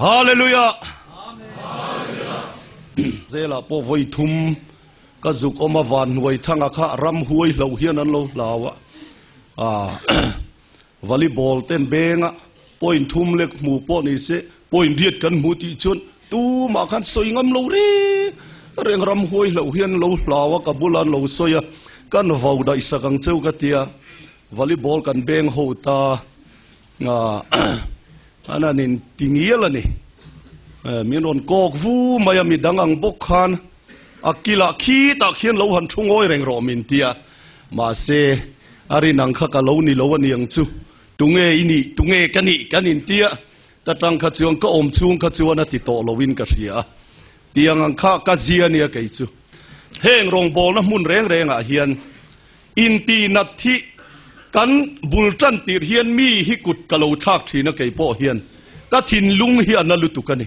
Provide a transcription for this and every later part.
Hallelujah! Zelah pawh vawi thum ka zuk awm a, van hnuai thanga kha ramhuai hlo hian an lo hlau a. Volleyball ten benga point thum lek hmu pawh ni se, point riat kan hmu tih chuan tumah khan sawi ngam lo reng reng ramhuai hlo hian lo hlau a, ka bulah an lo sawi a, kan vau daih sak ang cheu ka tia, volleyball kan beng ho ta an han in ti ngial a ni. Min rawn kawk vu mai a, midang ang bawk khan a kilah khitah khian lo han thu ngawi reng rawh min tia, mahse A rin ang kha ka lo ni lo a niang chu, tunge i nih, tunge ka nih kan intia, ka tang kha chuan ka awm chhung kha chuan a ti tawh loin ka hria a, tiang ang kha ka zia nia kei chu. Heng rawngbawlna hmun reng rengah hian intihnat hi kan bul tan tirh hian mi hi kut ka lo thlak thin a kei pawh hian ka thinlung hi a na lutuk a ni.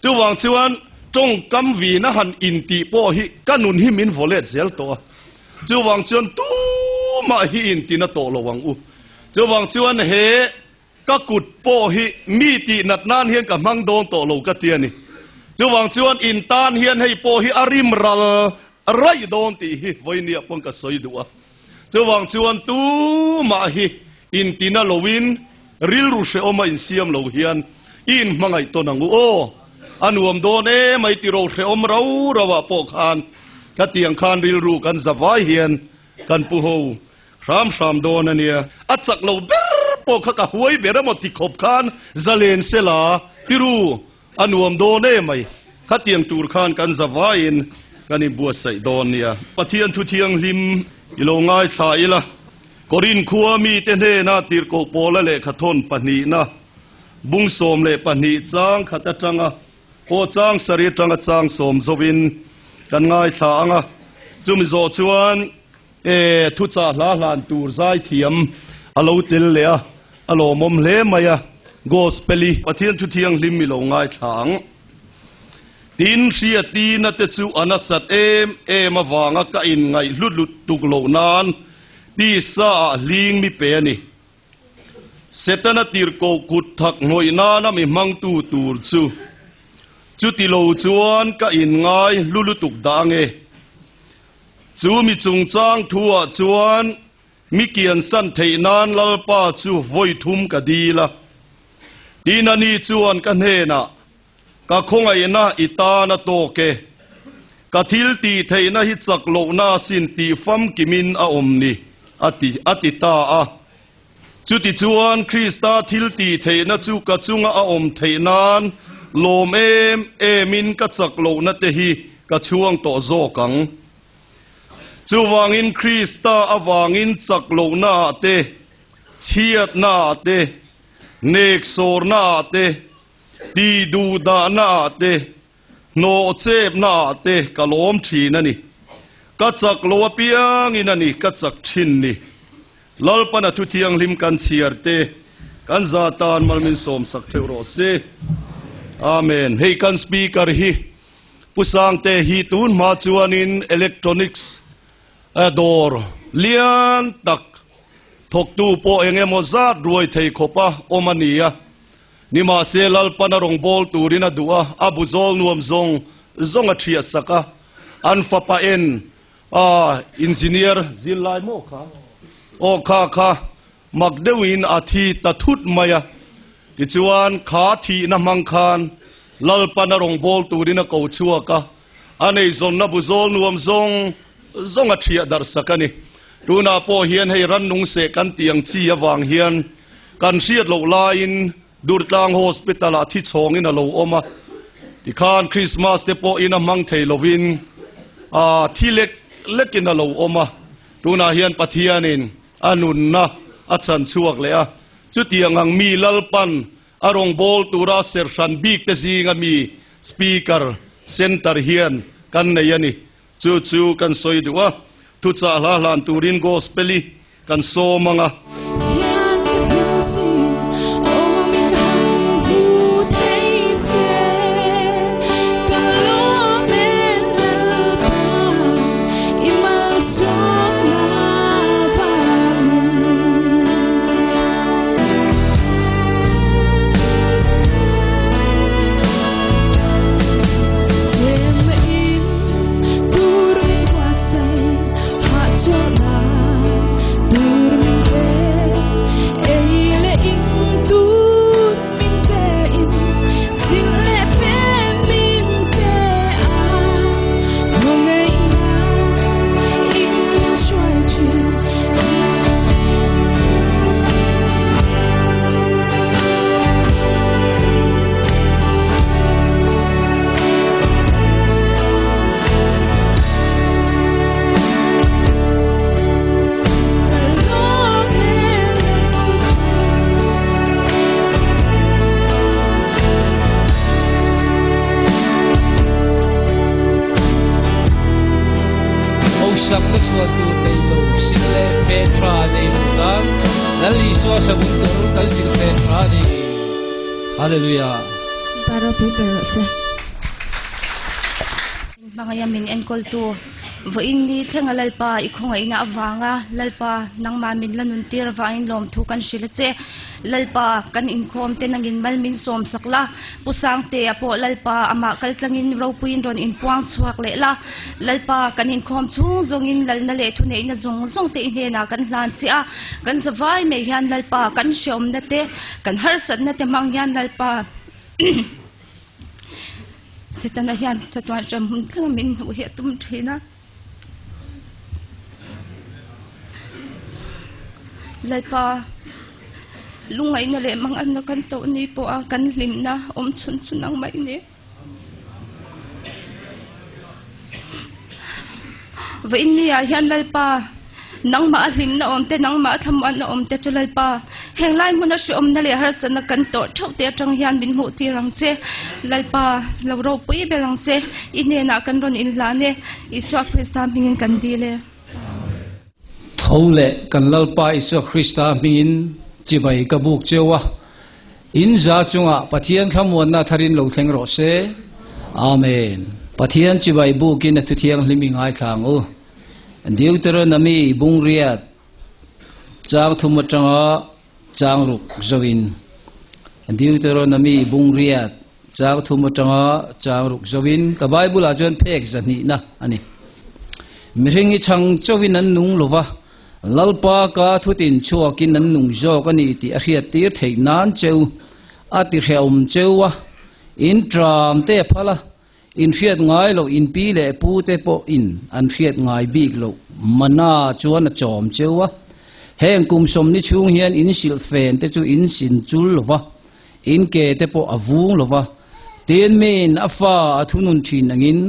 Chuvang chuan tawngkam vina han intih pawh hi ka nun hi min vaw let zel tawh a. Chuvang chuan tumah hi intina tawh lo ang u. Chuvang chuan he ka kut pawh hi mi tih nat nan hian ka hmang dawn tawh lo ka ti a ni. Chuvang chuan in tan hian hei pawh hi a rim ral raih dawn tih hi vawinia pawn ka sawi duh a. Chuvang chuan tumah hi intina loin rilru hrehawma insiam lo hian i inhmangaih tawn ang u aw. A nuam dawn e mai ti ro hrehawm rau rau ah pawh khan khatiang khan rilru kan za vai hian kan pu ho hram hram dawn a nia. A chak lo ber pawh kha ka huai ber emaw ti khawp khan zalen sela tiru A nuam dawn e mai. Khatiang tur khan kan za vaiin kan inbuatsaih dawn nia. Pathian thu thianghlim i lo ngaithla ila. Korin khua mite hnena tirhkoh pawla lehkhathawn pahnihna bung 12 chang khat atanga aw chang sarih atanga chang sawm zovin kan ngaithla ang a. Chumi zawh chuan e thuchah hla hlan tur zaithiam a lo tel leh a, a lawmawm hle mai a, Gospel-i Pathian thu thianghlim i lo ngaithla ang. Tin, hriatina te chu a nasat em em avanga ka inngaih hlut lut tuk loh nan tisa ah hling mi pe a ni. Setana tirhkoh kut thak hnawih nana mi hmangtu tur chu chuti lo chuan ka inngai hlu lutuk dah ange. Chu mi chungchang thuah chuan mi kiansan theih nan Lalpa chu vawi thum ka dil a. Tin ani chuan ka hnenah, Ka khawngaihna i tan a tawk e. Ka thil tih theihna hi chak lohna asin tih famkimin a awm ni, a ti, a ti ta a. Chutichuan Krista thil tih theihna chu ka chunga a awm theih nan lawm em emin ka chak lohna te hi ka chhuang tawh zawk ang. Chuvangin Krista avangin chak lohnaah te, chhiatnaah te, neksawrnaah te, tihduhdahnaah te, Hnawhchepnaah te ka lawm thin a ni. Ka chak lo apiangin a ni ka chak thin ni. Lalpana thu thianghlim kan chhiar te kan za tan malmin sawmsak theuh rawh se. Amen. Hei kan speaker hi Pu Sangte hi tun hma chuanin electronics dawr lian tak thawktu pawh eng emaw zat ruai thei khawpa awm a ni a. Nimahse, Lalpan a rawngbâwl tûrin a duh a, a bu zâwl nuam zawng zawng a ṭhiah sak a. An fapa en a, engineer zirlai maw kha? Aw kha kha mak deuhin a thi ta thut mai a. Tichuan, kha thihna hmang khân Lalpan a rawngbâwl tûrin a ko chhuak a, a neizawnna bu zâwl nuam zawng zawng a ṭhiah darh sak a ni. Tûnah pawh hian hei rannung seh kan tih ang chi avâng hian Kan hriat loh laiin Durtlang Hospital ah thi chhawngin a lo awm a, tikhan Christmas te pawh in a hmang thei lovin a thi lek lekin a lo awm a, tunah hian Pathianin a nunna a chhan chhuak leh a, chutiang ang mi Lalpan a rawngbâwl tura serhran bik te zinga mi Speaker Center hian kan nei a ni. Chu chu kan sawi duh a, thuchah hla hlan turin Gospel-i Kan sawm ang a. Hian ka hlim si, awm in han hmu thei se. Ka lawm e Lalpa, i malsawmna vangin. Lal Isua savun tur kan silhfen tha a ni. Hallelujah. Pa ropui ber rawh se. Min hmangaih a min enkawltu vawiin ni thlenga Lalpa i khawngaihna avanga Lalpa nangmah min la nuntir avangin lawmthu kan hrilh a che. Lalpa kan inkhawm te nangin mal min sawm sak la, Pu Sangtea pawh Lalpa amah kaltlangin ropuiin rawn inpuang chhuak leh la, Lalpa kan inkhawm chhung zawngin lalna leh thuneihna zawng zawng te i hnenah kan hlan che a, kan zavai mai hian Lalpa kan hreawmna te, kan harsatna te hmang hian Lalpa. Setana hian chatuan hrem hun thleng min hmuh hi a tum thin a. Lalpa lungngaihna leh manganna kan tawh ni pawh a kan hlimna awm chhun chhun ang mai ni. Vawiin ni ah hian Lalpa Nangmah a hlimna awm te, nangmah a thlamuanna awm te chu Lalpa, heng lai hmuna hreawmna leh harsatna kan tawh theuh te atang hian min hmuh tir ang che. Lalpa, lo ropui ber ang che. I hnenah kan rawn inhlan e. Isua Krista hmingin kan dil e. Tho leh kan Lalpa Isua Krista hmingin chibai ka buk cheu a, in za chungah Pathian thlamuanna tharin lo thleng rawh se. Amen. Pathian chibai bukin a thuthianghlim i ngaithla ang u. Deuteronomy bungriat chang thum atanga chang ruk zoin Deuteronomy bungriat chang thum atanga chang ruk zoin ka Bible ah chuan phek zahnihna a ni. Mihring hi chhang chauhin an nung lova, Lalpa ka thutin chhuakin an nung zawk a ni tih a hriattir theih nan cheu a ti hrehawm cheu a, in tram te a phal a, In hriat ngai loh in pi leh pu te pawh in an hriat ngai bik loh mana chuan a chawm cheu a. Heng kum sawmni chhung hian in silh fen te chu in sin chul lo va, in ke te pawh a vung lo va. Tin miin a fa a thunun thin angin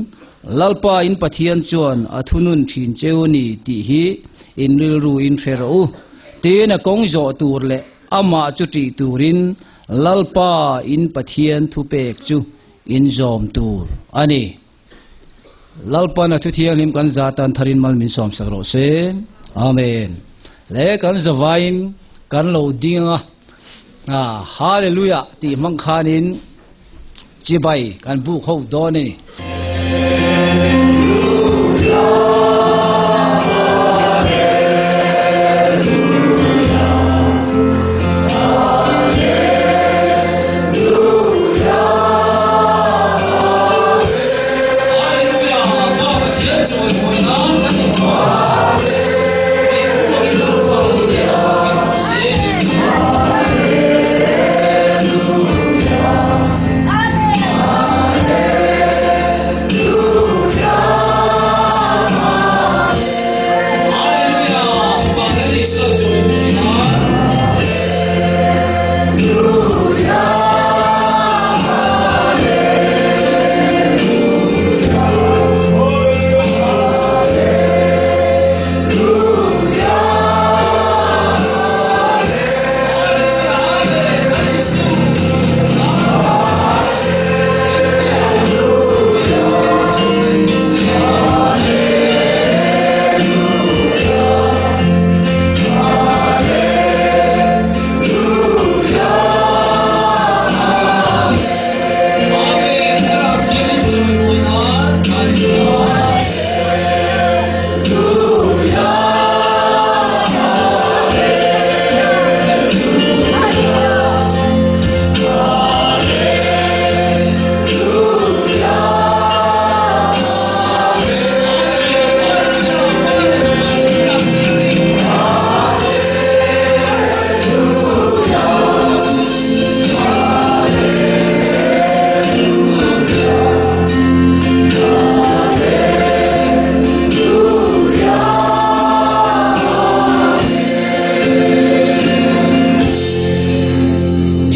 Lalpa in Pathian chuan a thunun thin cheu a ni tih hi in rilru in hre rawh u. Tin a kawng zawh tur leh amah chu tih turin Lalpa in Pathian thupek chu In zawm tur a ni. Lalpan a thu thianghlim kan za tan tharin mal min sawm sak rawh se. Amen. Le kan zavaiin kan lo ding a, ah, Hallelujah tih hmang khanin chibai kan buk ho dawn a ni.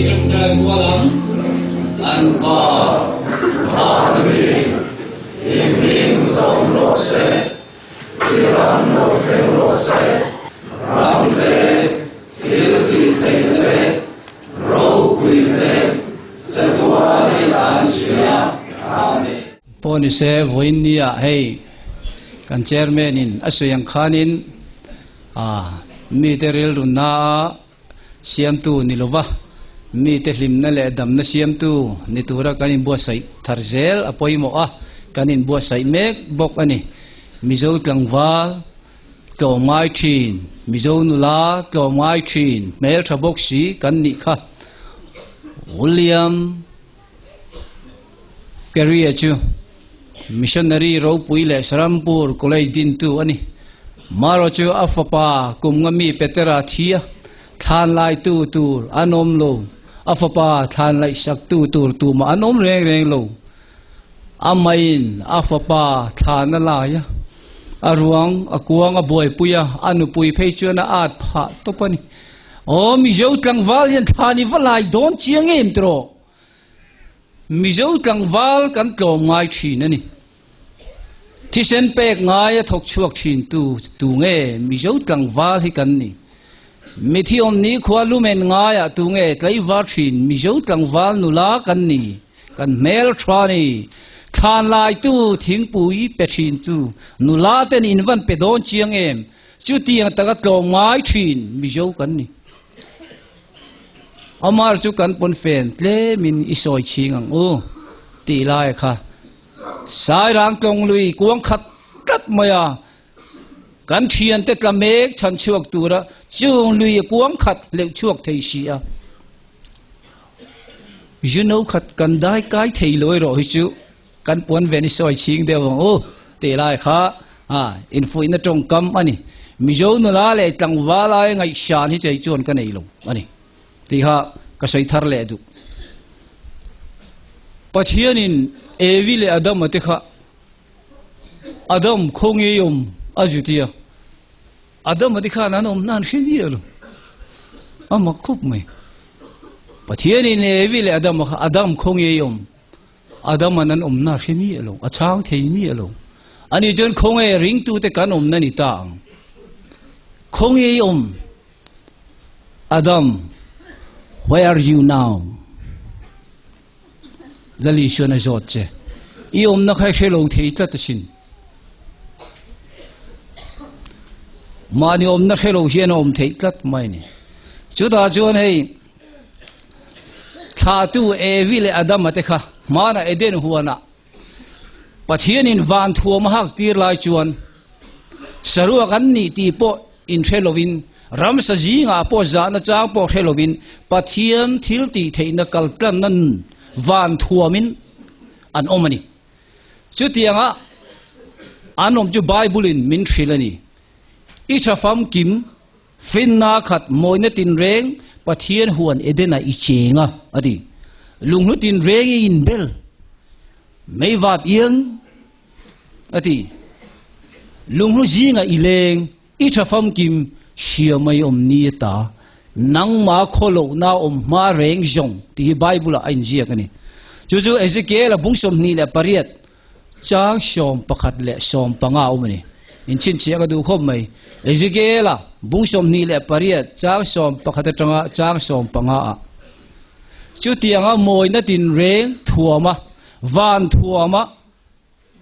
I ṭawngṭai kual ang. An Pa, Van mi, i hming zawm rawh se, i ram lo thleng rawh se, ram te, thil tih theih te, ropui te, chatuanin an hria. Amen. Pawh ni se, vawiin nia hei kan chairman in a sawi ang khanin mite rilru na a. siamtu ni lova, mite hlimna leh damna siamtu ni tura kan inbuatsaih thar zel a pawimawh a, kan inbuatsaih mek bawk a ni. Mizo tlangval tlawmngai thin, Mizo nula tlawmngai thin, hmeltha bawk si kan nih kha. William Carey-a chu missionary ropui leh Serampore College dintu a ni. Maro chu a fapa kum nga mi Petera thi a, thlan laitu tur an awm lo. A fapa thlan laihsaktu tur tumah an awm reng reng lo. Amahin a fapa thlan a lai a, a ruang a kuang a buaipui a, a nupui phei chuan a at phah tawp a ni. Aw Mizo tlangval hian thlan i va lai dawn chiang em tiraw? Mizo tlangval kan tlawm ngai thin a ni. Thisen pek ngai a thawk chhuak thin tu tu nge Mizo tlangval hi kan ni. Mithi awm ni khua lumen ngaiah tu nge tlaivar thin Mizo tlangval nula kan ni. Kan hmel tha ni. Thlan laitu thingpui pe thin chu nula ten in van pe dawn chiang em? Chutiang taka tlawm ngai thin Mizo kan ni. Amar chu kan pawn fen tlemin i sawi chhing ang u tih lai kha Sairang tlawng lui kuang khat tlat mai a, kan thiante tla mek chhan chhuak tura chung lui kuang khat leuh chhuak thei si a. You know khat kan dai kai thei lo erawh hi chu Kan puan ven i sawi chhing deuh ang u tih lai kha infuihna tawngkam a ni. Mizo nula leh tlangval aia ngaihsan hi chei chuan ka nei lo a ni tih kha ka sawi thar leh duh. Pathianin Evi leh Adama te kha Adam khawnge awm a zu tia. Adama te khan an awm hnan hre viau lo. A mak khawp mai. Pathianin Evi leh Adama kha Adam khawnge awm Adam-an an awmna hre mi a lo, a chhang thei mi a lo. Ani chuan khawnge ringtute kan awmna ni ta ang? Khawnge i awm? Adam, where are you now? Lali chuan a zawt che. I awmna kha i hre lo thei tlat asin. Mahni awmna hre lo hian a awm theih tlat mai ni. Chutah chuan hei, Thlahtu Evi leh Adama te kha hmanah Eden huanah Pathianin van thuam a hak tir lai chuan saruak an nih tih pawh inhre lovin, ramsa zingah pawh zahna chang pawh hre lovin Pathian thil tih theihna kaltlanna nun van thuamin an awm a ni. Chutianga an awm chu Bible-in min hrilh a ni. I tha famkim Finna khat mawina tinreng Pathian huan Eden-ah i cheng a, a ti. Lunghlu tinreng i inbel mei vap iang, a ti. Lunghlu zingah i leng, i tha famkim hria mai awm ni a ta. Nangma khawlohna awm hma reng zawng tih hi Bible-ah a inziak a ni. Chu chu Ezekiel-a bung 28 Chang 11 leh 15 a awm a ni. Inchhinchhiah ka duh khawp mai. Ezekiel-a bung 28 chang 11 atanga chang 15 ah chutianga mawina tinreng thuama van thuama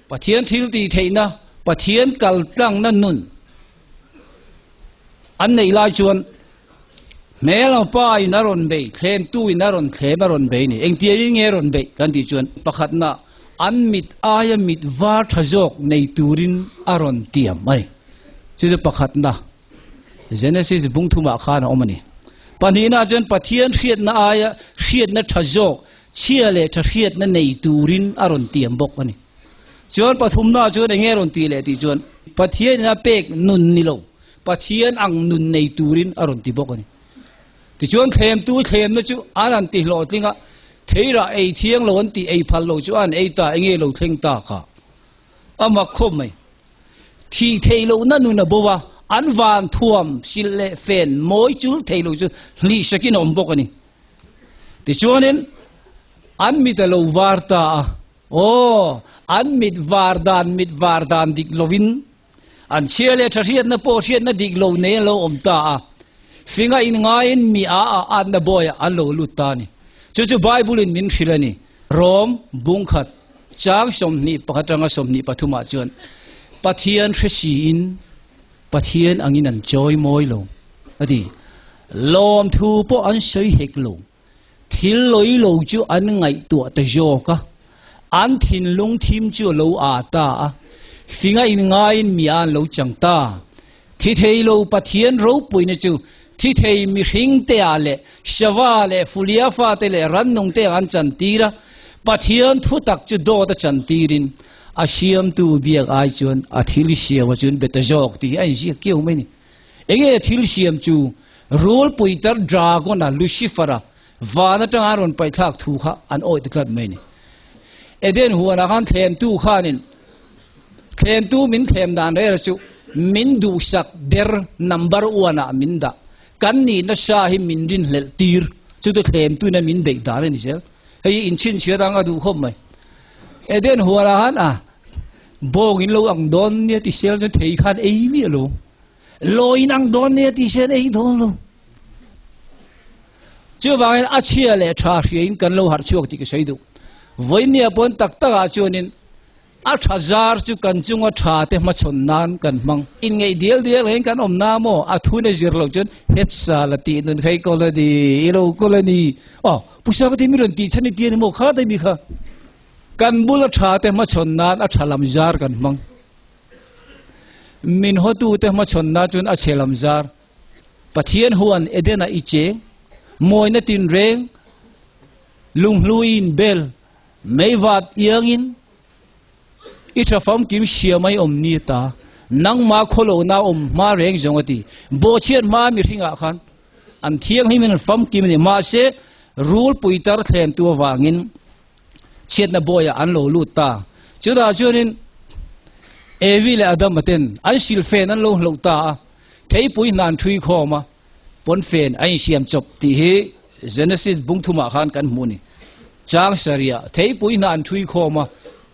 Pathian thil tih theihna Pathian kal tlangna nun an neih lai chuan hmel ang pa in a rawn bei, thlem tu in a rawn thlem a rawn bei ni. Engtiang in nge rawn beih kan tih chuan pakhatna an mit aia mit var tha zawk nei turin a rawn tiam a ni. Chu chu pakhatna Genesis bung thumah khan a awm a ni. Pahnihna chuan Pathian hriatna aia hriatna tha zawk chhia leh tha hriatna nei turin a rawn tiam bawk a ni. Chuan pathumna chuan eng nge rawn tih leh tih chuan Pathianin a pek nun ni lo, Pathian ang nun nei turin a rawn ti bawk a ni. Tichuan thlemtu thlemna chu an han ti hlawhtling a, theirah ei thiang lo an tih ei phal lo chu an ei ta, eng nge lo thleng ta kha? A mak khawp mai. Thih theih lohna nun a bo a, an van thuam silh leh fen mawi chul thei lo chu hlihsakin a awm bawk a ni. Tichuanin an mit a lo var ta a, Aw, an mit var dan mit var dan dik lovin an chhia leh tha hriatna pawh hriatna dik lo nei an lo awm ta a, finga inngaiin mi a a atna bawiah an lo lut ta a ni. Chu chu Bible-in min hrilh a ni. Rom bungkhat chang 21 atanga 23 ah chuan Pathian hre siin Pathian angin an chawi mawi lo a ti. Lawmthu pawh an sawi hek lo. Thil lawi lo chu an ngaihtuah ta zawk a, an thinlung thim chu a lo aa ta a, finga inngaiin mi a an lo chang ta. Thi thei lo Pathian ropuina chu thi thei mihring te ah leh sava leh fulia fate leh rannung te ah an chantir a, Pathian thutak chu dawt a chantirin a siamtu biak ai chuan a thil siam a chuan be ta zawk tih hi a inziak kiau mai a ni. Enge thil siam chu rulpui tar dragon-a Lucifer-a van atanga a rawn paihthlak thu kha an awih ta tlat mai a ni. Eden huanah khan thlemtu khanin thlemtu min thlem dan rera chu min duhsak der number one-ah min dah. Kan nihna sa hi min rinhlelh tir. Chu chu thlemtuin a min beih dan a ni zel. Hei hi inchhinchhiat ang a duh khawp mai. Eden huanah khan a bawng in lo ang dawn nia ti sel chuan thei khan ei miah lo. Law in ang dawn nia ti sen ei dawn lo. Chuvangin a chhia leh tha hria in kan lo harh chhuak tih ka sawi duh. Vawinia pawn tak takah chuanin a tha zar chu kan chunga tha te hmachhawn nan kan hmang. Inngeih dial dial reng kan awm na maw? A thun a zir loh chuan hetsa la tih nun khai kawl a ni, i lo kawl a ni. Aw, pusa ka ti mi rawn tih chhan i ti a ni maw? Kha daih mi kha. Kan bula tha te hmachhawn nan a tha lam zar kan hmang. Min hawtute hmachhawnna chuan a chhe lam zar. Pathian huan Eden-ah i cheng, mawina tinreng, lunghluiin bel, meivat iangin i tha famkim hria mai awm ni ta. Nangmah khawlohna awm hma reng zawng a ti. Bawhchhiat hma mihringah khan an thianghlimin an famkim a ni. Mahse, rulpui tar thlemtu avangin chhiatna bawiah an lo lut ta. Chutah chuanin Evi leh Adama ten an silfen an lo hloh ta a, theipui hna an thui khawm a, pawnfen a insiam chawp tih hi Genesis bung thumah khan kan hmu a ni. Chang sarih theipui hna an thui khawm a,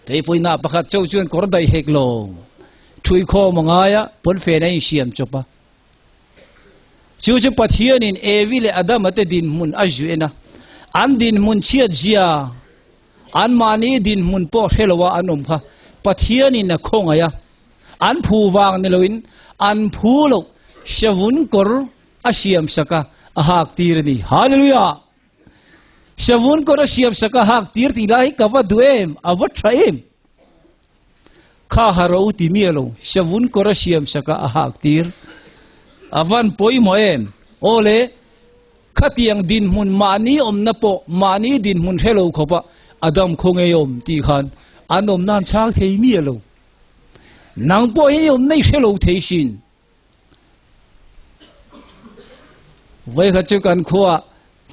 theipui hna pakhat chauh chuan kawr daih hek lo thui khawm a ngai a, pawnfen a insiam chawp a. Chu chu Pathianin Evi leh Adama te dinhmun a zuih en a, an dinhmun chhiat zia, anmahni dinhmun pawh hre loa an awm kha Pathianin a khawngaih a, an phu vang ni loin an phu loh savun kawr a siam sak a, a hak tir a ni. Hallelujah! Savun kawr a siam sak a hak tir tih lai hi ka va duh em, a va tha em! Kha ha ro ti mi alo, savun kawr a siam sak a a hak tir. A van pawimawh em? Aw le, khatiang dinhmun mahni awmna pawh mahni dinhmun hre lo khawp a a dam khaw ngei awm tih khan an awmna an chhang thei mi alo. Nang pawh hi i awmna i hre lo thei sin. Vawikhat chu kan khuaah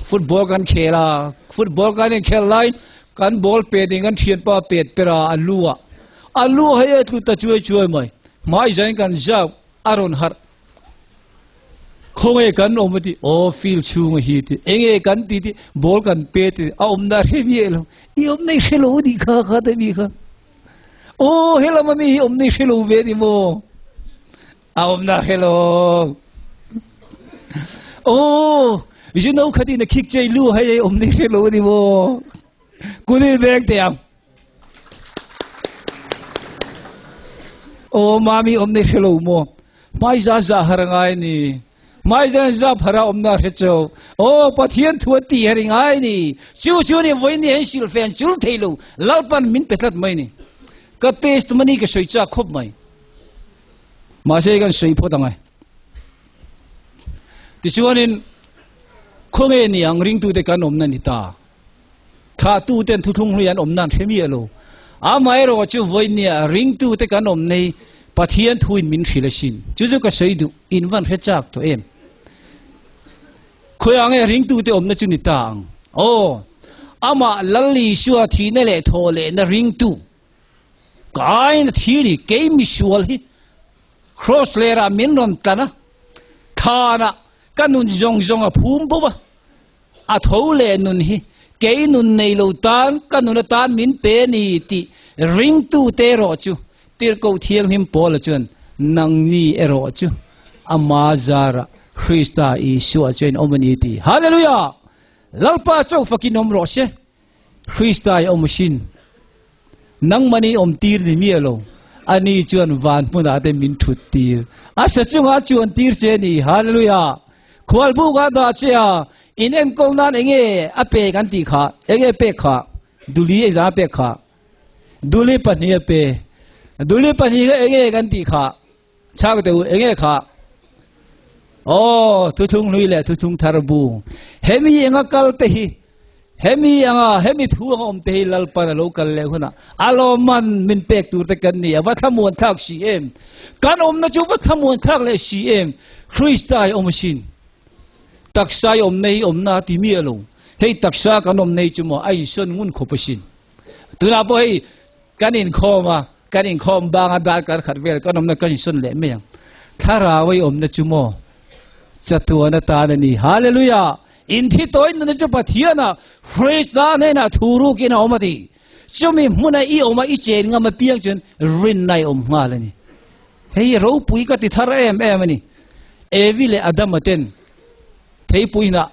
football kan khel a, football kan inkhel laiin kan ball pet in kan thianpa pet per a, a lu ah, a lu hei a tlu ta chuai chuai mai, hmai zain kan zak a rawn harh, khawnge kan awm a ti, aw field chhung a hi ti, enge kan ti ti, ball kan pe ti, a awmna a hre miah lo, i awmna i hre lo a nih kha kha te mi kha. Aw helam ami hi awmna i hre lo ve ni maw? A awmna hre lo. Aw you know khatin a khik chei lu hei ei awmna i hre lo ni maw? Kulil veng te ang. Aw mami awmna i hre lo maw? Hmai za za har ngai ni. Hmai zan zap hara awmna hre cheu. Aw Pathian thu a tih her i ngai ni. Chu chu ni vawiin ni hian silfen chul thei lo Lalpan min pe tlat mai ni. Ka testimony ka sawi chak khawp mai. Mahse kan sawi phawt ang e. Tichuanin khawnge ni ang ringtute kan awmna ni ta. Thlahtuten thuthlung hlui an awm nan hre miah lo. Amaherawh chu vawinia ringtute kan awm nei Pathian thuin min hrilh asin. Chu chu ka sawi duh, in van hre chak tawh em? Khawiah nge ringtute awmna chu ni ta ang? Aw, amah Lal Isua thihna leh thawh lehna ringtu ka aina thi ni, kei misual hi Kraws lerah min rawn tlan a, thlanah ka nun zawng zawng a phum bo a, A tho leh nun hi kei nun nei lo tan ka nun atan min pe a ni tih ringtute erawh chu Tirhkoh Thianghlim Paula chuan nangni erawh chu ama zarah Krista Isua chuan awm a ni ti. Hallelujah! Lalpa chauh fakin awm rawh se. Krista i awm asin. Nangmahni awm tir ni miah lo. Ani chuan van hmunah te min thut tir. A sa chungah a chuan tir che a ni. Hallelujah! Khualbuk a dah che a, in enkawl nan enge a pek an tih kha, enge pek kha, duli engzah a pek kha, duli pahnih a pe, duli pahnih kha enge kan tih kha, chhak teh u, enge kha, aw thuthlung hlui leh thuthlung thar bu, hemi enga kal te hi Hemi anga hemi thu anga awm te hi Lalpan a lo kal leh hunah a lawmman min pek tur te kan ni a, va thlamuan thlak si em? Kan awmna chu va thlamuan thlak leh si em? Krista hi awm asin. Taksa i awmna hi awmna a ti miah lo. Hei taksa kan awmna hi chu maw a insawn ngun khawp asin. Tunah pawh hei kan inkhawm a, kan inkhawm banga darkar khat vel kan awmna kan insawn leh mai ang. Thlarau i awmna chu maw chatuan atan a ni. Hallelujah! Inthi tawi nuna chu Pathiana Krista hnenah thu rukin a awm a ti. Chumi hmuna i awm a i chen ngam apiang chuan rinna i awm nghal a ni. Hei hi ropui ka ti thar em em a ni. Evi leh Adama ten theipui hnah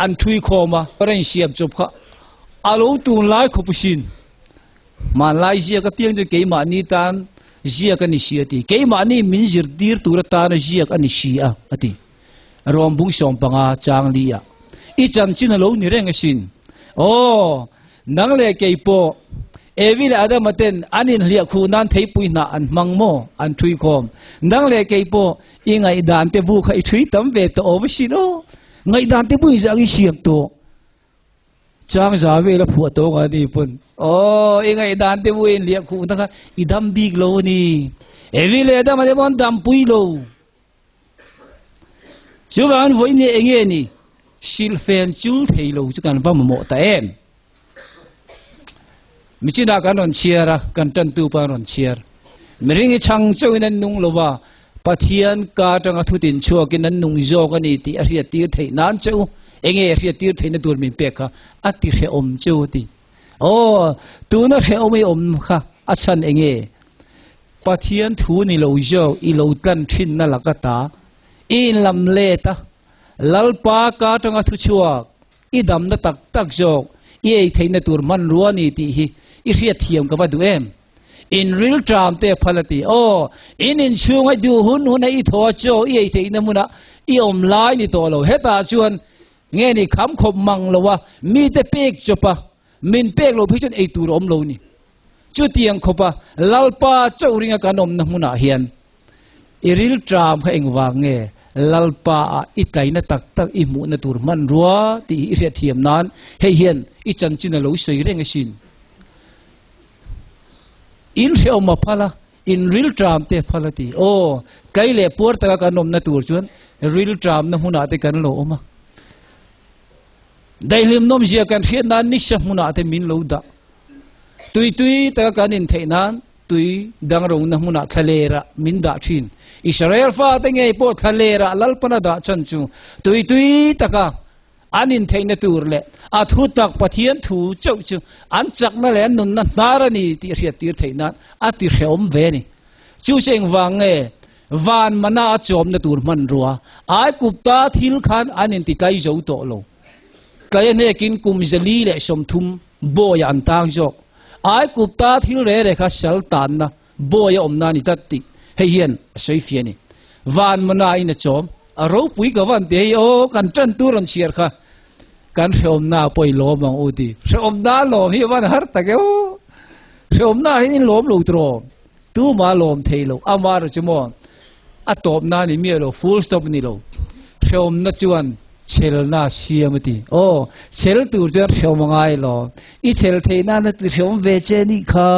an thui khawm a, a insiam chawp kha a lo tunlai khawp asin. Hmanlai ziak apiang chu keimahni tan ziak a ni si a ti. Keimahni min zirtir tur atana ziak a ni si a, a ti. Rom bung 15 chang li ah i chanchin a lo ni reng asin. Aw, nang leh kei pawh Evi leh Adama ten an inhliah khuh nan theipui hnah an hmang maw? An thui khawm. Nang leh kei pawh i ngaihdan te bu kha i thui tam ve tawh awm asin aw. Ngaihdan te bu in zah ang i siam tawh. Chang za vel a phuah tawng a ni pawn. Aw, i ngaihdan te bu in hliah khuh na kha i dam bik lo a ni. Evi leh Adama te pawh an dampui lo. Chuvangin vawiin hi enge ni? Silhfen chul thei lo chu kan va mamawh ta em? Michinah kan rawn chhiar a, kan tantu pawh an rawn chhiar. Mihring hi chhang chauhin an nung lo va, Pathian ka atanga thutin chhuakin an nung zawk a ni tih a hriattir theih nan che u. Enge a hriattir theihna tur min pek kha a ti hrehawm che u a ti. Aw, tuna hrehawm i awm kha a chhan enge? Pathian thu ni lo zawk i lo tlan thinna laka ta i inlam let a, Lalpa ka atanga thu chhuak i damna tak tak zawk i ei theihna tur hmanrua ni tih hi i hriatthiam ka va duh em? In rilṭam te a phal a ti. Aw, in inchhunga duh hun huna i thaw a chaw i ei theihna hmunah i awm lai ni tawh lo. Hetah chuan nge ni kham khawp mang lo a, mite pek chawp a, min pek loh phei chuan ei tur a awm lo ni. Chutiang khawpa Lalpa chauh ringa kan awmna hmunah hian i rilṭam kha engvang nge Lalpa ah i tlaina tak tak i hmuhna tur hmanrua tih hi i hriatthiam nan hei hian i chanchin a lo sawi reng asin. In hrehawm a phal a, in rilṭam te a phal a ti. Aw, tlai leh puar taka kan awmna tur chuan rilṭamna hmunah te kan lo awm a. Daihlim nawmzia kan hriat nan nisa hmunah te min lo dah. Tui tui taka kan intheih nan tui dangrona hmunah thlalerah min dah thin. Israel fate ngei pawh thlalerah Lalpana dah chan chu tui tui taka an intheihna tur leh a thu tak Pathian thu chauh chu an chakna leh an nunna hnar a ni tih hriattir theih nan a ti hrehawm ve a ni. Chu chu engvang nge van mana a chawmna tur hmanrua Aikupta thil khan an intitlai zo tawh lo. Tlai a hnekin kum 430 Bawi ah an tang zawk. Aikupta thil re re kha sal tanna bawi a awmna a ni tlat tih hei hian a sawi fiah a ni. Van mana in a chawm. A ropui ka van ti hei aw kan tan tur rawn chhiar kha kan hrehawmna pawh i lawm ang u ti. Hrehawmna lawm hi a van har tak e aw. Hrehawmna hian in lawm lo tiraw? Tuma lawm thei lo. Amaherawhchu maw a tawpna a ni miah lo, full stop a ni lo. Hrehawmna chuan Chhelna siam a ti. Aw, chhel tur chuan hrehawm a ngai lo. I chhel theih nan a ti hrehawm ve che nih kha.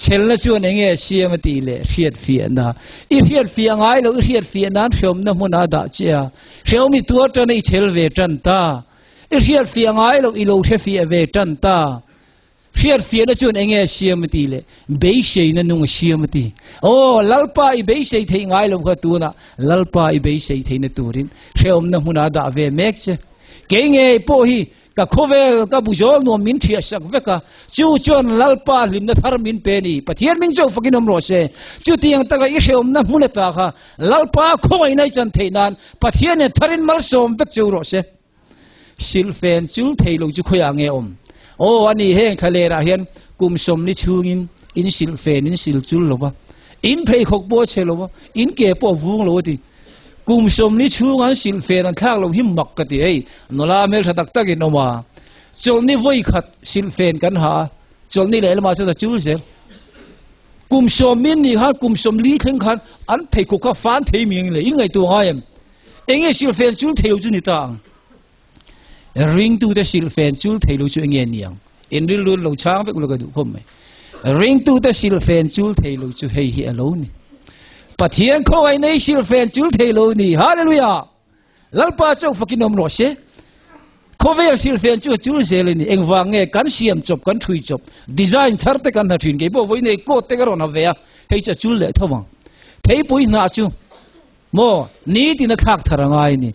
Chhelna chuan eng nge siam a tih leh hriatfiahna. I hriatfiah ngai lo, i hriatfiah nan hrehawmna hmunah a dah che a. Hrehawm i tuar tan a i chhel ve tan ta. I hriatfiah ngai lo, i lo hrefiah ve tan ta. Hriatfiahna chuan eng nge a siam a ti le? Beiseina nung a siam a ti. Aw, Lalpa i beisei theih ngai lo kha tunah Lalpa i beisei theihna turin hrehawmna hmunah a dah ve mek che. Kei ngei pawh hi ka khawvel ka buzawl nuam min thiah sak vek a, chu chuan Lalpa hlimna thar min pe ni. Pathian min chauh fakin awm rawh se. Chutiang taka i hrehawmna hmun ata kha Lalpa khawngaihna i chan theih nan Pathianin tharin malsawm vek cheu rawh se. Silhfen chul thei lo chu khawiah nge awm? Aw, a ni, heng thlalerah hian kum sawmli chhungin in silhfen in sil chul lo va, in pheikhawk pawh a chhe lo va, in ke pawh a vung lo a ti. Kum 40 chhung an silhfen an thlak lo hi mak ka ti hei. Nula hmeltha tak tak in awm a. Chawlhni vawi khat silhfen kan ha a, chawlhni lehlamah chuan a chul zel. Kum sawm min nih khan kum 40 thleng khan an pheikhawk kha fan thei mi ang le, in ngaihtuah ngai em? Enge silhfen chul thei lo chu ni ta ang? Ringtute silhfen chul thei lo chu enge ni ang? In rilru lo chhang vek ula ka duh khawp mai. Ringtute silhfen chul thei lo chu hei hi a lo ni. Pathian khawngaihna i silhfen chul thei lo ni. Hallelujah! Lalpa chauh fakin awm rawh se. Khawvel silhfen chu a chul zel a ni. Engvang nge kan siam chawp, kan thui chawp, design thar te kan ha thin. Kei pawh vawiin hei coat te ka rawn ha ve a, hei chu a chul leh tho ang. Theipui hnah chu maw nitin a thlak thar a ngai a ni.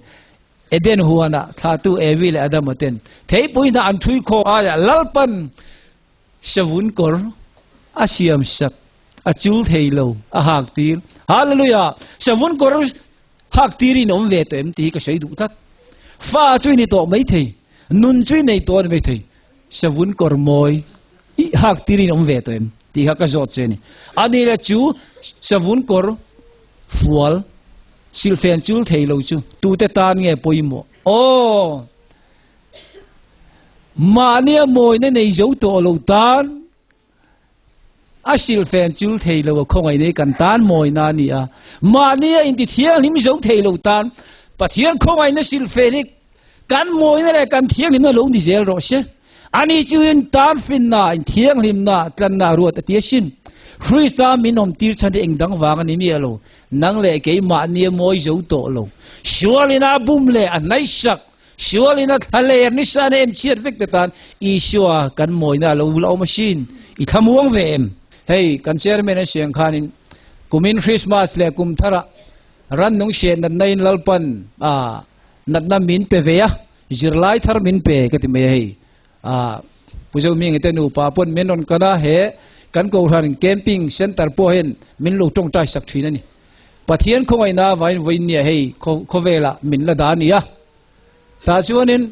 Eden huanah thlahtu Evi leh Adama ten theipui hna an thui khawk aiah Lalpan savun kawr a siam sak, a chul thei lo, a hak tir. Hallelujah! Savun kawr hak tir in awm ve tawh em tih hi ka sawi duh tlat. Fa chu i ni tawh mai thei, nun chu i nei tawh a ni mai thei. Savun kawr mawi i hak tir in awm ve tawh em tih kha ka zawt che a ni. Ani leh chu savun kawr fual Silhfen chul thei lo chu tute tan nge pawimawh? Aw! Mahnia mawina nei zo tawh lo tan a silhfen chul thei lo a khawngaih nei kan tan mawina a ni a. Mahnia inti thianghlim zo thei lo tan Pathian khawngaihna silhfen hi kan mawina leh kan thianghlimna lo ni zel rawh se. Ani chu in tan finna, in thianghlimna, tlanna ruat a ti asin. Krista min awm tir chhan hi eng dang vang a ni miah lo. Nang leh keimahnia mawi zo tawh lo. Sualin a bum leh a hnaihsak, sualin a thla ler nisa na em chhiat vek te tan Isua kan mawina a lo la awm asin. I thlamuang ve em? Hei, kan chairman a siang khanin kumin Christmas leh kum tharah rannung hriat natna in Lalpan a natna min pe ve a, zirlai thar min pe ka ti mai a hei. Ah, Pu Zohminga te nupa pawn min rawn kan a, he kan Kohhran Camping Centre pawh hian min lo tawngtai sak thin a ni. Pathian khawngaihna avangin vawiin nia hei khawvelah min la dah a ni a. Tah chuanin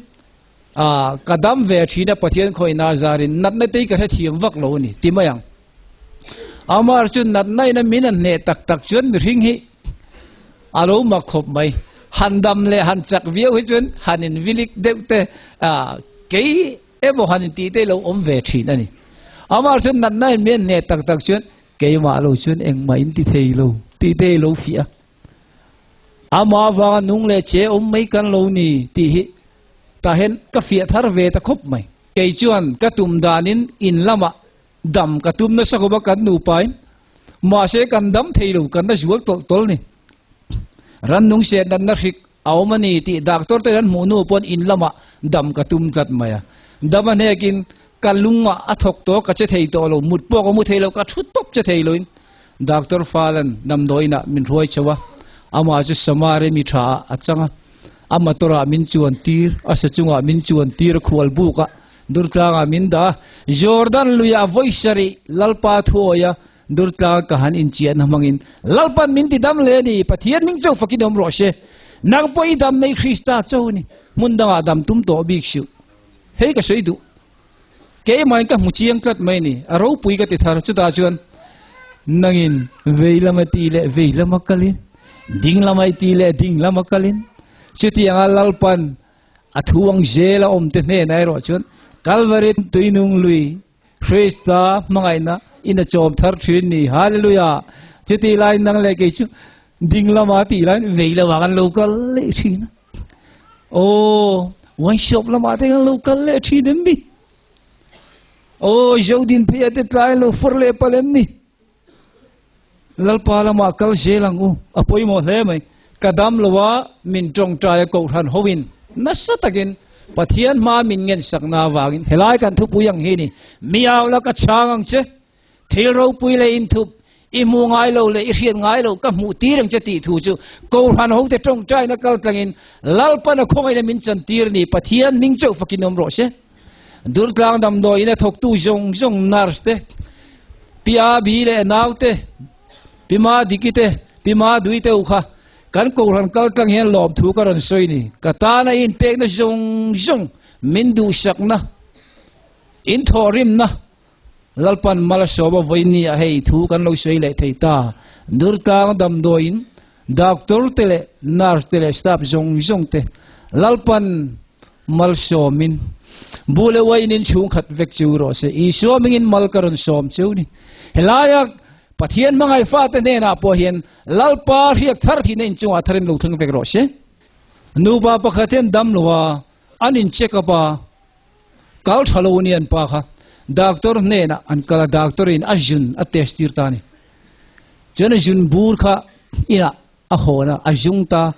ah, ka dam ve thin a Pathian khawngaihna azarin natna te hi ka hrethiam vak lo a ni ti mai ang. Amar chu natna ina min an hneh tak tak chuan mihring hi a lo mak khawp mai. Han dam leh han chak viau hi chuan han in vilik deuh te kei emaw han in tih te lo awm ve thin a ni. Amar chu natna in min an hneh tak tak chuan keimah lo chuan engmah in ti thei lo tih te i lo fiah a. Amah avanga nung leh che awm mai kan lo ni tih hi tah hian ka fiah thar ve ta khawp mai. Kei chuan ka tum danin in lamah Dam ka tum nasa khawp a kan nupain, mahse kan dam thei lo, kan la zual tawlh tawlh ni. Rannung se natna hrik a awm a ni tih doctor te an hmuh hnu pawn in lamah dam ka tum tlat mai a. Dam a hnekin ka lungah a thawk tawh, ka che thei tawh lo, mut pawh ka mu thei lo, ka thu tawp che thei loin doctor Falan damdawiinah min hruai chho a, amah chu Samari mi tha ah a chang a, a motor ah min chuan tir, a sa chungah min chuan tir a khual buk a, Durtlangah min dah a, Jordan luiah vawi sarih Lalpa thuawia Durtlang ka han inchiahna hmangin Lalpan min ti dam le a ni, Pathian hming chauh fakin awm rawh se. Nang pawh i dam nei Krista chauh a ni, hmun dangah dam tum tawh bik suh. Hei ka sawi duh. Keimah in ka hmu chiang tlat mai a ni, a ropui ka ti thar. Chutah chuan nangin vei lama ti leh vei lama kalin, ding lama i ti leh ding lama kalin, chutianga Lalpan A thu ang zel a awm te hnenah erawh chuan Kalvari tuinung lui Krista hmangaihna in a chawm thar thin ni. Hallelujah! Chutih laiin nang leh kei chu ding lama tih laiin vei lamah kan lo kal leh thin a. Aw, wine shop lamah te kan lo kal leh thin em mi? Aw, Zodin pheiah te tlai an lo fawr leh palh em mi? Lalpa lamah kal zel ang u, a pawimawh hle mai. Ka dam lo a, min tawngtai a kohhran hoin nasa takin Pathian hma min ngensakna avangin helai kan thupui ang hi ni, Mi au la ka chhang ang che, thil ropui leh inthup, i hmuh ngai lo leh i hriat ngai lo ka hmuh tir ang che tih thu chu kohhran hote tawngtaina kal tlangin Lalpan a khawngaihna min chantir ni, Pathian hming chauh fakin awm rawh se. Durtlang damdawiin a thawktu zawng zawng nurse te, Pi Abi leh a nau te, Pi Madiki te, Pi Madui te u kha kan kohhran kal tlang hian lawmthu ka rawn sawi ni. Ka tana i inpekna zawng zawng min duhsakna, in thawhrimna Lalpan mal a sawm a vawiin ni ah hei thu kan lo sawi leh thei ta. Durtlang damdawiin. Doctor te leh nurse te leh staff zawng zawng te Lalpan malsawmin bu leh uainin chhungkhat vek chu rawh se. Isua mingin mal ka rawn sawm cheu ni. Helaia Pathian hmangaih fate hnenah pawh hian Lalpa hriak thar thihna inchungah tharin lo thleng vek rawh se. Nupa pakhat hian dam lo a, an in check up a, kal tha lo a ni an pa kha. Doctor hnenah an kal a, doctor in a zun a test tir ta a ni. Chuan a zun bur kha inah a hawn a, a zung ta.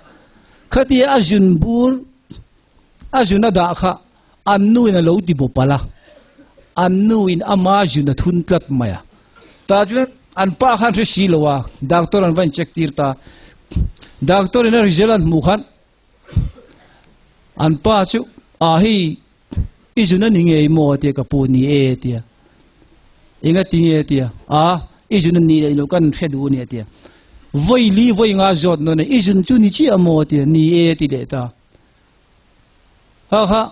Khatia a zun bur, a zun a dah kha an nu in a lo ti bawp palh a, an nu in ama zun a thun tlat mai a. Tah chuan an pa khan hre si lo a, doctor an va in check tir ta. Doctor in a result an hmuh khan an pa chu a hei i zun a ni ngei maw a tia ka pu ni e a tia. Enga ti nge a tia a i zun a ni leh lo kan hre duh a ni a tia. Vawi li vawi nga zawt nawn a i zun chu ni chiah maw a tia ni e a ti leh ta. Ha ha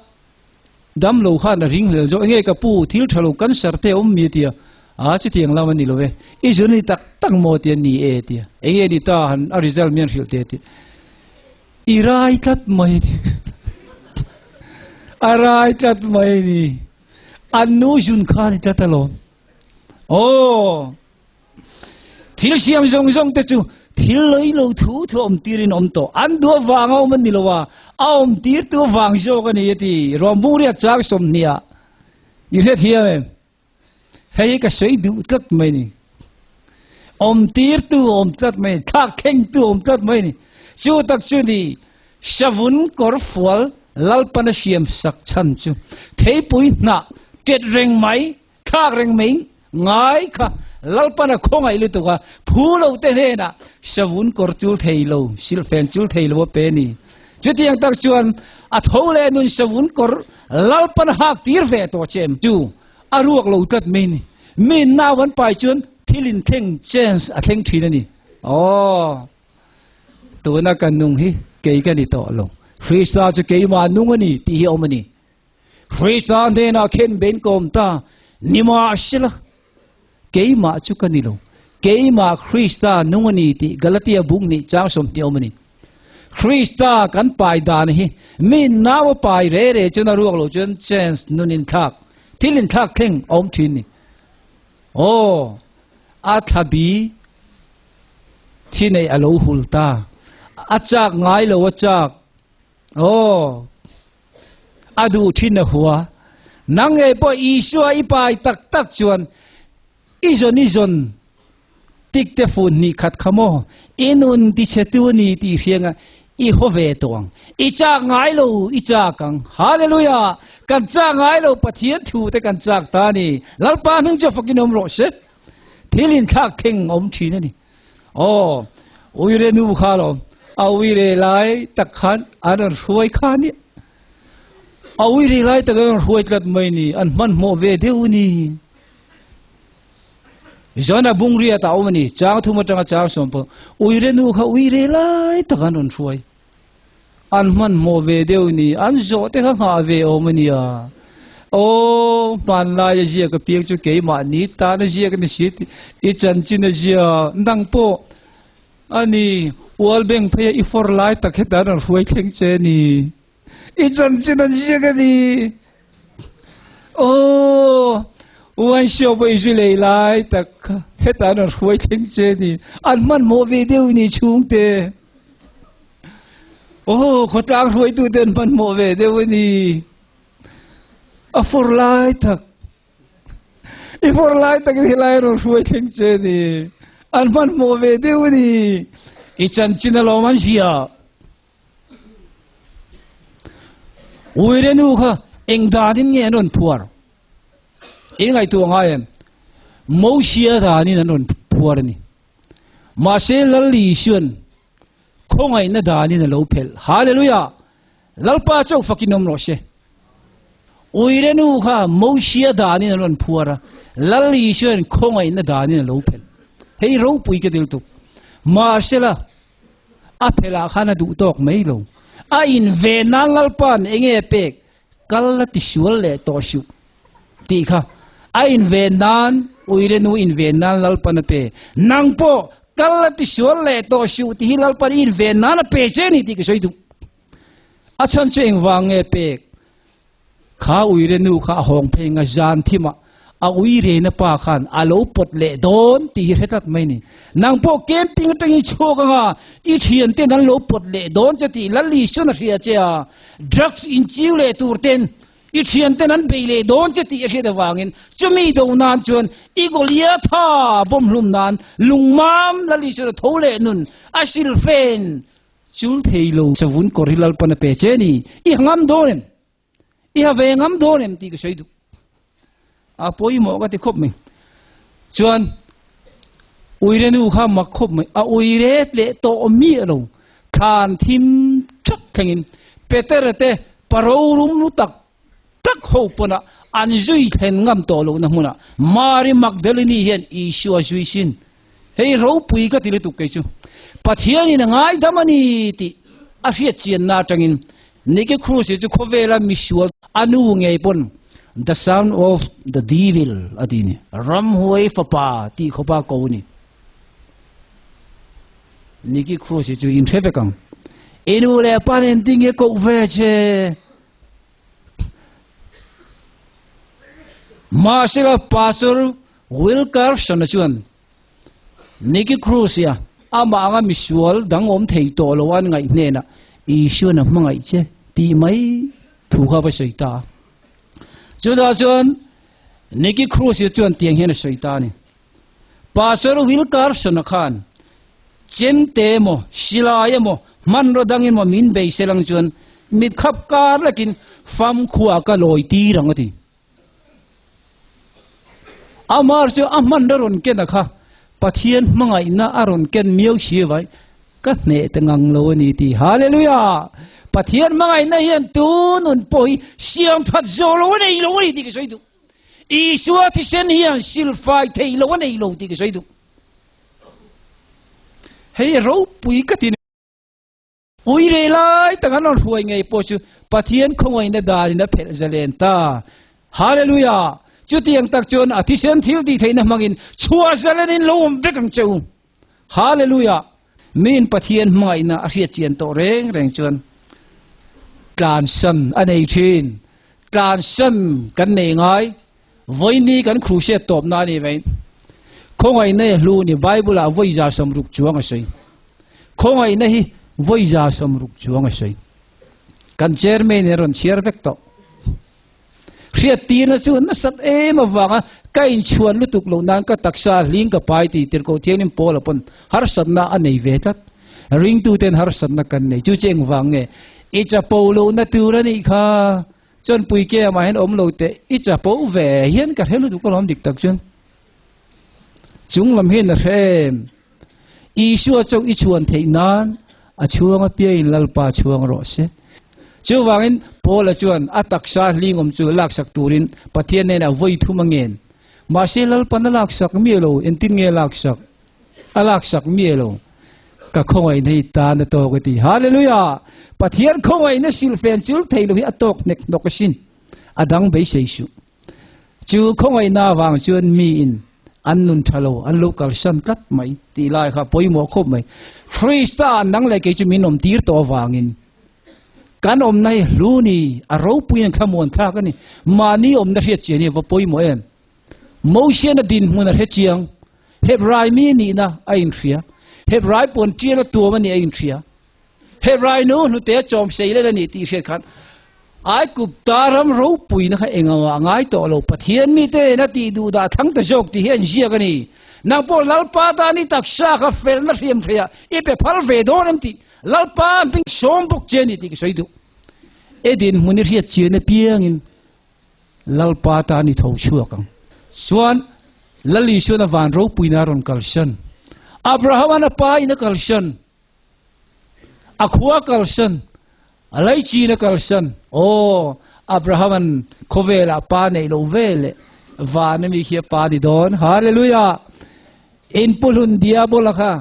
dam lo khan a ring hlel zawk enge ka pu thil tha lo cancer te a awm mi a tia a chutiang lam a ni lo e i zun a ni tak tak maw a tia ni e a tia enge ni ta han a result mian hrilh teh a tia i rai tlat mai a tia a rai tlat mai a ni an nu zun kha a ni tlat alawm aw. Thil siam zawng zawng te chu thil lei lo thu thu awm tirin awm tawh. An duh avanga awm an ni lo a, a awm tirtu avang zawk a ni a ti. Rawmbung riat chang 20 ah i hre thiam em? Hei hi ka sawi duh tlat mai ni. Awm tirtu awm tlat mai ni, thlak thlengtu awm tlat mai ni. Chu tak chu ni savun kawr fual Lalpana siam sak chhan chu theipui hnah tet reng mai Thlak reng mai ngai kha Lalpana khawngaih lutuk a, phu lo te hnenah savun kawr chul thei lo, silhfen chul thei lo a pe ni. Chutiang tak chuan a tho leh nun savun kawr Lalpana hak tir ve tawh che em chu a ruak lo tlat mai ni. Mi nau an pai chuan thil inthleng chance a thleng thin a ni. Aw. Tuna kan nung hi kei ka ni tawh lo. Krista chu keimah nung a ni tih hi a awm a ni. Krista hnenah khen ben ka awm ta, nimahsela keimah chu ka ni lo, keimah Krista nung a ni tih Galatia buk nih chang 20 awm a ni. Krista kan pai dan hi mi nau a pai re re chuan a ruak lo chuan chance nun inthlak, thil inthlak thleng a awm thin ni. Aw, a thlabi thi neih a lo hul ta, a chak ngai lo a chak. Aw, a duh thin a hua. Nang ngei pawh Isua i pai tak tak chuan i zawn i zawn tik te fun hnih khat kha maw i nun ti chhe tu a ni tih hrianga i haw ve tawh ang. I chak ngai lo i chak ang. Hallelujah! Kan chak ngai lo Pathian thu te kan chak ta a ni. Lalpa hming chu fakin awm rawh se. Thil inthlak thleng a awm thin a ni. Aw, uire nu kha lawm, a uire lai tak khan an rawn hruai kha nia. A uire lai tak an rawn hruai tlat mai ni, an hmanhmawh ve deuh ni. Zana bungriat a awm a ni, chang thum atanga chang sawm pawh, uire nu kha uire lai tak an rawn hruai. An hmanhmawh ve deuh ni, an zawh te kha nghah ve awm a nia. Aw, hmanlai a ziak a piang chu keimah ni tan a ziak a ni si tih i chanchin a zia. Nang pawh a ni, ual beng phei a i fawr lai tak hetah an rawn hruai thleng che a ni. I chanchin an ziak a ni. Aw, uan hriau pawh i zui lei lai tak kha hetah an rawn hruai thleng che a ni. An hmanhmawh ve deuh ni chhungte. Aw, khawtlang hruaitute an hmanhmawh ve deuh a ni. A fawr lai tak. I fawr lai takin helai rawn hruai thleng che a ni. An hmanhmawh ve deuh a ni. I chanchin alawm an hria. Uire nu kha eng danin nge an rawn phuar? In ngaihtuah ngai em? Mosia danin an rawn phuar a ni. Mahse Lal Isuan khawngaihna danin a lo phelh. Hallelujah! Lalpa chauh fakin awm rawh se. Uire nu kha Mosia danin an rawn phuar a, Lal Isuan khawngaihna danin a lo phelh. Hei ropui ka dil tuk. Mahsela a phelh ah khan a duh tawk mai lo. A inven nan Lalpa'n enge a pek? Kal la tisual leh tawh suh tih kha a inven nan uire nu inven nan Lalpan a pe. Nang pawh Kal la ti sual leh tawh suh tih hi Lalpan i inven nan a pe che ni tih ka sawi duh. A chhan chu engvang nge pek? Kha uire nu kha a hawng phei nga zan thimah a uirena pa khan a lo pawt leh dawn tih hi hre tlat mai ni. Nang pawh camping atangin chhuak anga i thian ten an lo pawt leh dawn che tih Lal Isuan a hria che a, drugs inchiu leh tur ten i thian ten an bei leh dawn che tih a hriat avangin chumi do nan chuan i Goliatha vawmhlum nan lungmam Lal Isuan a tho leh nun a silfen Chul thei lo savun kawr hi Lalpan a pe che ni, i ha ngam dawn em? I ha ve ngam dawn em tih ka sawi duh. A pawimawh ka ti khawp mai. Chuan uire nu kha mak khawp mai, a uire leh tawh miah lo, thlan thim thak thlengin Petera te paro rum lu tak tak ho pawn a an zui thlen ngam tawh lohna hmunah Mari Magdalene hian Isua zui sin. Hei ropui ka ti lutuk kei chu. Pathianin a ngaidam a ni tih a hriat chianna atangin Nicky Cruz hi chu khawvela misual a nu ngei pawn The son of the devil a ti ni. Ramhuai fapa tih khawpa ko a ni. Nicky Cruz hi chu inhre vek ang. I nu leh pa nen tinge koh ve che? Mahsela Pastor Wilkerson-a chuan Nicky Cruz-ia amah anga misual dang awm thei tawh lo an ngaih hnenah Isuan a hmangaih che tih mai thu kha va sawi ta a. Chutah chuan Nicky Cruz-ia chuan tiang hian a sawi ta a ni. Pastor Wilkerson-a khan chemte emaw, silai emaw, hmanraw dang emaw min bei se lang chuan mit khap kar lekin famkhua ka lawi tir ang a ti. Amar chu a hmanraw rawn ken a kha Pathian hmangaihna a rawn ken miau si vai ka hneh ta ngang lo a ni ti. Hallelujah! Pathian hmangaihna hian tu nun pawh hi siam that zawh lo a nei lo a ni tih ka sawi duh. Isua thisen hian silfai thei lo a nei lo tih ka sawi duh. Hei ropui ka ti ni. Ui rei lai tak an rawn hruai ngei pawh chu Pathian khawngaihna danin a phelh zalen ta. Hallelujah! Chutiang tak chuan a thisen thil tih theihna hmangin chhuah zalenin lo awm vek ang che u. Hallelujah! Miin Pathian hmangaihna a hriat chian tawh reng reng chuan tlansan a nei thin. Tlansan kan nei ngai. Vawiini kan crusade tawpna a ni vei. Khawngaihna hi hlu ni Bible ah vawi 60 chuang a sawi. Khawngaihna hi vawi 60 chuang a sawi. Kan chairman in a rawn chhiar vek tawh. Hriattirna chu nasat em avanga ka inchhuan lutuk loh nan ka taksa hling ka pai tih Tirhkoh Thianghlim Paula pawn harsatna a nei ve tlat. Ringtuten harsatna kan nei. Chu chu engvang nge? I chapo lohna tur a nih kha. Chuan Puike amah hian awm lo teh. I chapo ve hian ka hre lutuk alawm dik tak chuan. Chung lam hian a hre em? Isua chauh i chhuan theih nan a chhuang apiangin Lalpa chhuang rawh se. Chuvangin Paula chuan a taksa hlingawm chu laksak turin Pathian hnenah vawi thum a ngen. Mahse Lalpan a laksak miah lo, engtin nge a laksak? A laksak miah lo. Ka khawngaihna hi tan a tawk a ti. Hallelujah! Pathian khawngaihna silhfen chul thei lo hi a tawk hnek hnawk asin. A dang beisei suh. Chu khawngaihna avang chuan miin an nun tha lo, an lo kalsan tlat mai tih lai kha pawimawh khawp mai. Krista nang leh kei chu min awm tir tawh avangin kan awmna hi hlu ni, a ropui in thlamuan thlak a ni. Mahni awmna hriat chian hi va pawimawh em? Mosiana dinhmun a hre chiang, Hebrai mi nihna a inhria, Hebrai puan tial a tuam a nih a inhria. Hebrai nu hnute a chawm sei lel a nih tih hriat khan Aigupta ram ropuina kha engah ngai tawh lo, Pathian mite nen a tih duh dah thlang ta zawk tih hi an ziak a ni. Nang pawh Lalpa tan i taksa kha felna hriam theih ah i pe phal ve dawn em tih Lalpa an hming sawm bawk che a ni tih ka sawi duh. I dinhmun i hriat chian apiangin Lalpa tan i tho chhuak ang. Chuan Lal Isuan a van ropuina a rawn kalsan. Abraham-an a pa in a kalsan. A khua kalsan, a laichin a kalsan, aw, Abraham-an khawvelah pa neih loh ve leh van ami khi a pa ni dawn. Hallelujah! In pu hlun diabola kha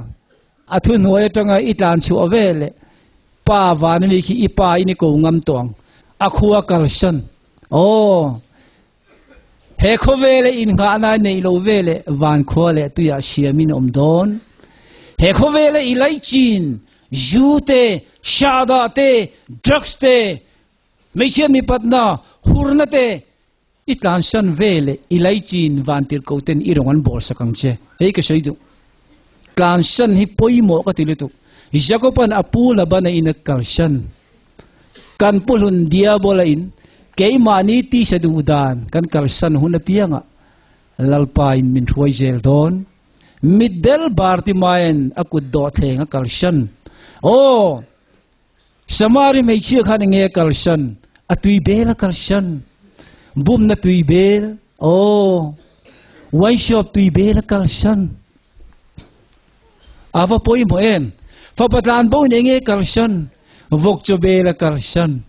a thuhnuai atanga i tlan chhuah ve leh pa van ami khi i pa in i ko ngam tawh ang. A khua kalsan, aw, He khawvela innghahna neih lo veleh vankhua leh tuiah siamin awm dawn. He khawvela i laichin zu te, shahdah te, drugs te, hmeichhia mipatna, hurna te i tlansan ve leh i laichin vantirhko ten i rawn an bawl sak ang che. Hei ka sawi duh. Tlansan hi pawimawh ka ti lutuk. Jakoban a pu Labana in a kalsan. Kan pu hlun Diabola in keimahni tisa duh dan kan kalsan hun apiangah Lalpa in min hruai zel dawn. Mitdel Bartimae'n a kut dawhthleng a kalsan. Aw! Samari hmeichhia khan enge a kalsan? A tui bel a kalsan. Bumna tui bel. Aw! Wine shop tui bel a kalsan. A va pawimawh em? Fapa tlan bo in enge a kalsan? Vawk chaw bel a kalsan.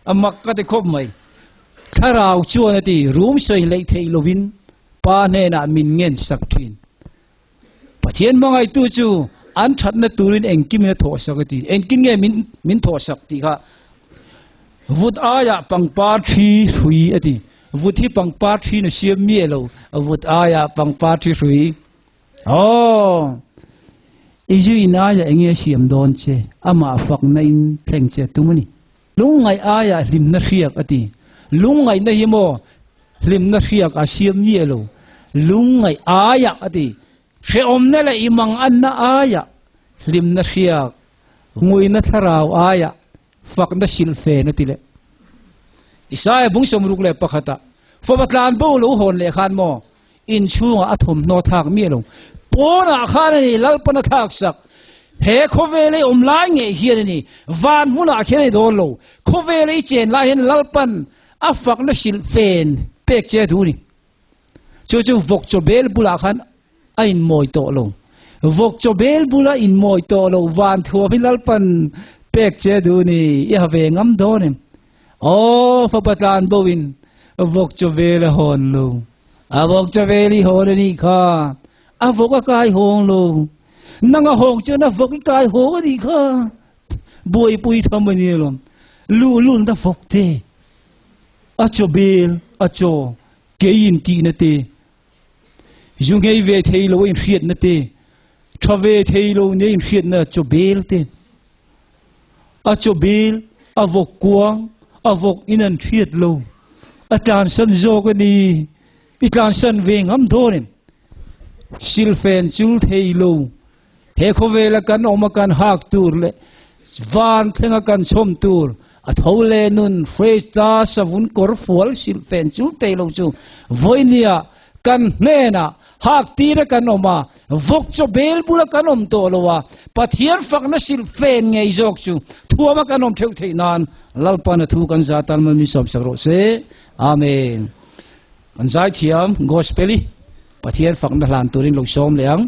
A mak ka ti khawp mai. Thlarau chuan a ti, rum sawi hleih theih lovin Pa hnenah min ngen sak thin. Pathian hmangaihtu chu an thatna turin engkimin a thawh sak a ti. Engkin nge min min thawh sak tih kha vut aiah pangpar thi hrui a ti. Vut hi pangpar thin a siam miah lo, vut aiah pangpar thi hrui. Aw! I zu in aiah enge a siam dawn che? Amah fakna in thleng che a tum a ni. Lungngaih aiah hlimna hriak a ti. Lungngaihna hi maw hlimna hriak a siam nge lo? Lungngaih aiah a ti. Hrehawmna leh i manganna aiah hlimna hriak, nguina thlarau aiah fakna silhfen a ti leh. Isaiah bung 61 ah, Fapa tlan bo lo hawn leh khan maw Inchhungah a thawmhnaw thlak miah lo. Pawnah khan a ni, Lalpan a thlak sak. He khawvel i awm lai ngei hian a ni, van hmunah khian a ni dawn lo. Khawvel i chen lai hian Lalpan a fakna hrilh fen pek che a duh a ni. Chu chu vawk chaw bel bulah khan a inmawi tawh lo. Vawk chaw bel bula inmawi tawh lo van thuam hi Lalpan pek che a duh a ni. I ha ve ngam dawn em? Aw, fapa tlan bo in vawk chaw bel a hawn lo. A vawk chaw bel i hawn a nih kha. A vawk a kai hawng lo. Nang a hawng chuan a vawk i kai hawng a nih kha. Buaipui tham a ni alawm. Luhlul na vawk te, a chaw bel, a chaw kei in tihna te, zu ngei ve thei lo a inhriatna te, tha ve thei lo nia inhriatna chaw bel te, A chaw bil, a vawk kuang, a vawk in an hriat lo. A tlansan zawk a ni. I tlansan ve ngam dawn em? Silfen chul thei lo. He khawvela kan awm a kan hak tur leh van thlenga kan chhawm tur a tho leh nun Hresta savun kawr fual silfen chul thei lo chu vawinia kan hnenah Hak tira kan awm a, vawk chaw bel bula kan awm tawh lo a, Pathian fakna hrilh fen ngei zawk chu thuama kan awm theuh theih nan Lalpan a thu kan za tan mal min sawmsak rawh se. Amen. Kan zaithiam Gospel i Pathian fakna hlan turin lo sawm leh ang.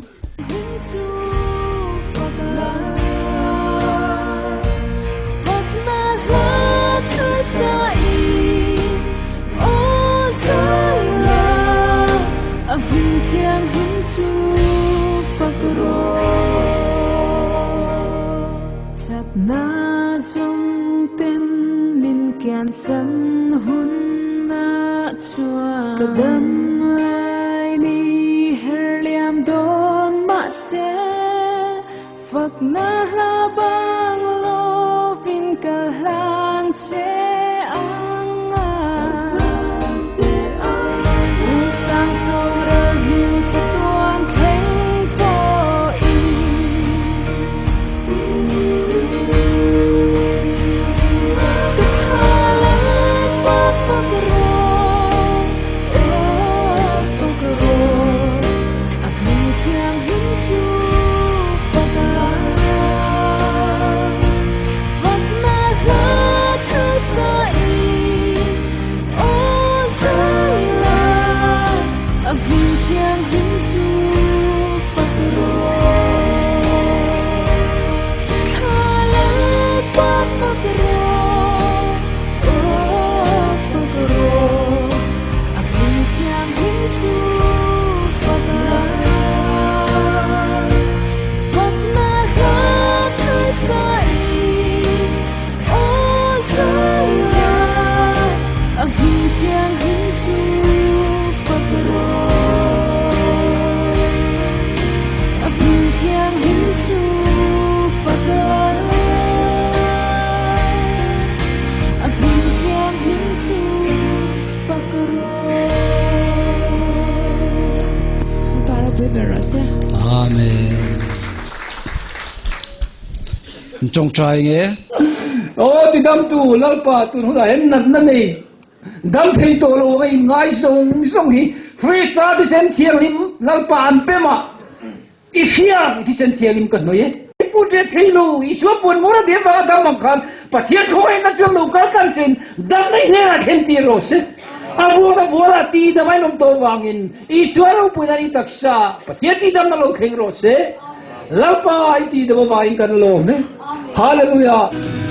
Tawngtai nge. Aw tidamtu Lalpa tun hunah hian natna nei dam thei tawh lo anga inngai zawng zawng hi Krista thisen thianghlim Lalpa an pem a, i hria i thisen thianghlim ka hnawih e. I put ve thei lo, Isua puan mur a deh vanga dam ang khan Pathian khawngaihna chuan lo kal tan chein damna i hnenah thlen tir rawh se. A vuan a vual a ti dam a inawm tawh vangin Isua ropuina i taksa Pathian ti damna lo thleng rawh se. Lalpa i tih deuh avangin kan lawm e. Hallelujah.